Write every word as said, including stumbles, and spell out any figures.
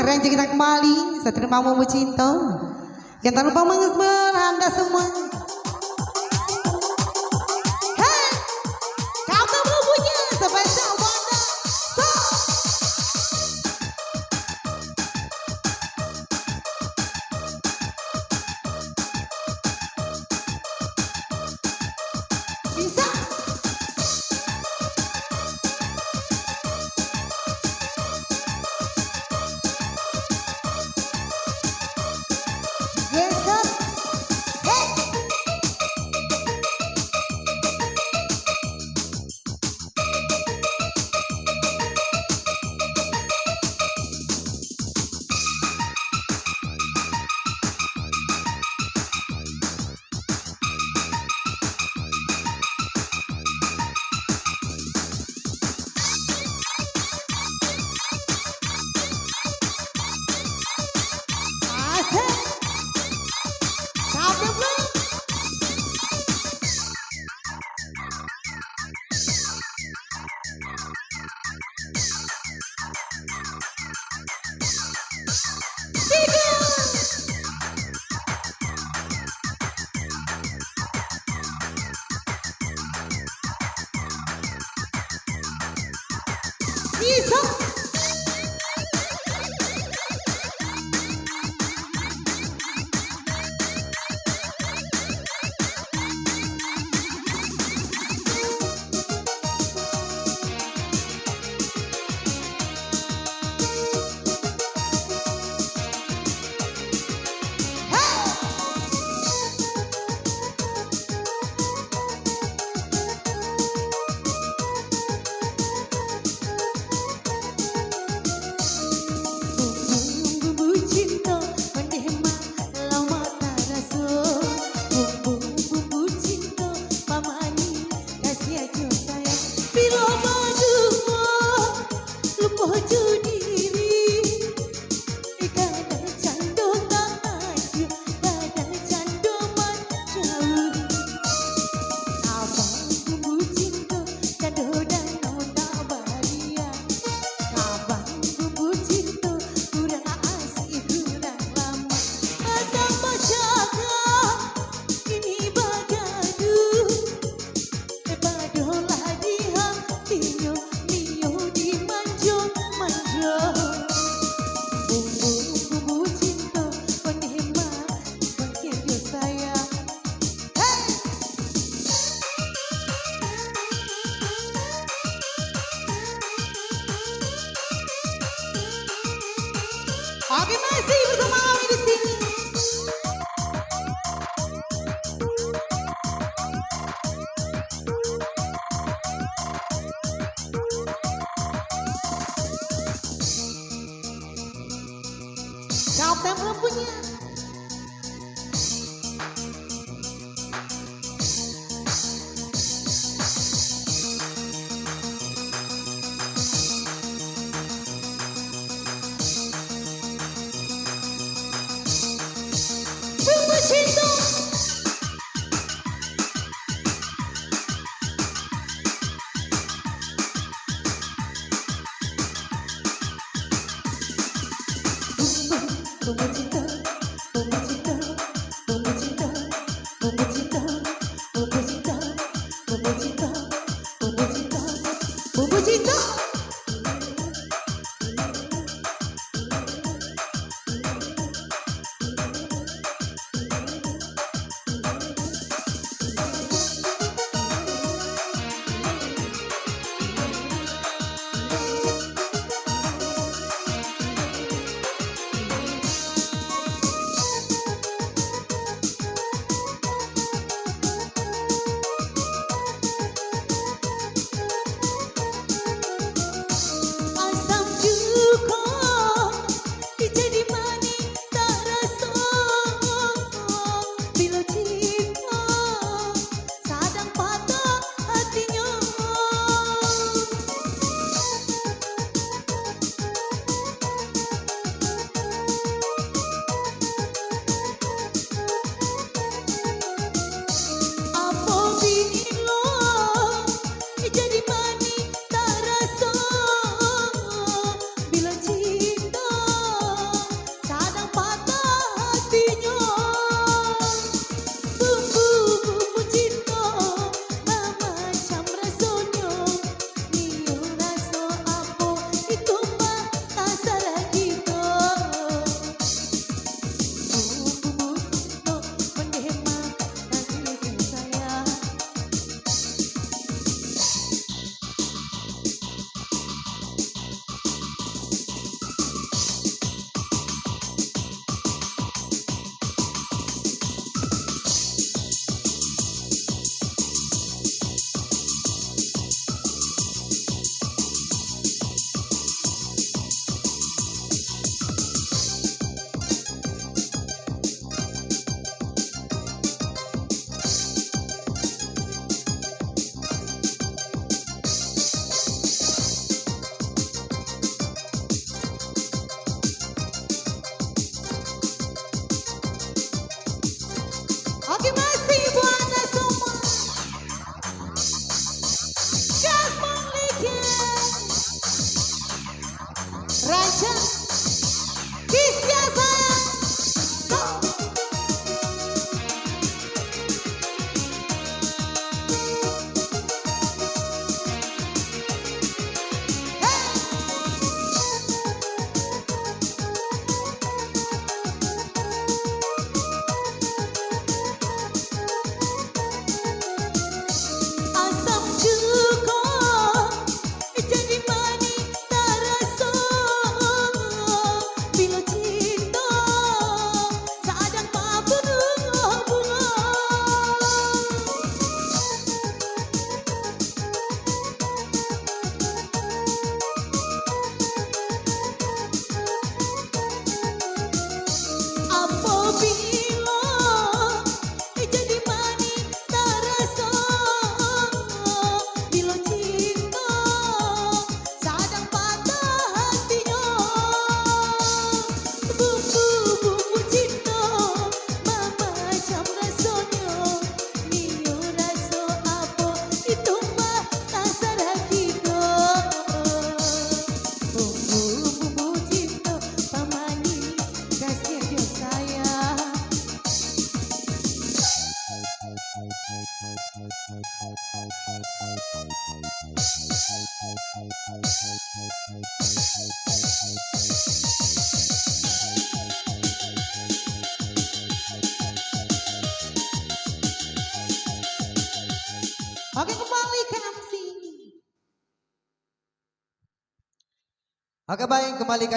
Sekarang kita kembali, saya terima bumbu cinta. Yang tak lupa menghibur anda semua. Hei, kamu punya sebesar Wanda. Bisa. Geser. Hei. Bumbung-bumbung cinto, ondeh ma, lamak taraso. Bumbung-bumbung cinto, pamani, kasiah jo sayang. Bilo baduo, lupo jo diri. Gadang cando tamajo, gadang cando mancau. Abang bumbu cinto, cando danau tak baria. Abang bumbu cinto, kurang asik, kurang lamak. Mata bajaga, kini bagaduh. Pado lah di hatinyo, nio dimanjo-manjo. Bumbu-bumbu cinto, ondeh ma, bangkeh jo sayang. Hei! Oke, masih bersama kami di sini. Kapten belum punya. Oke, baik, kembali ke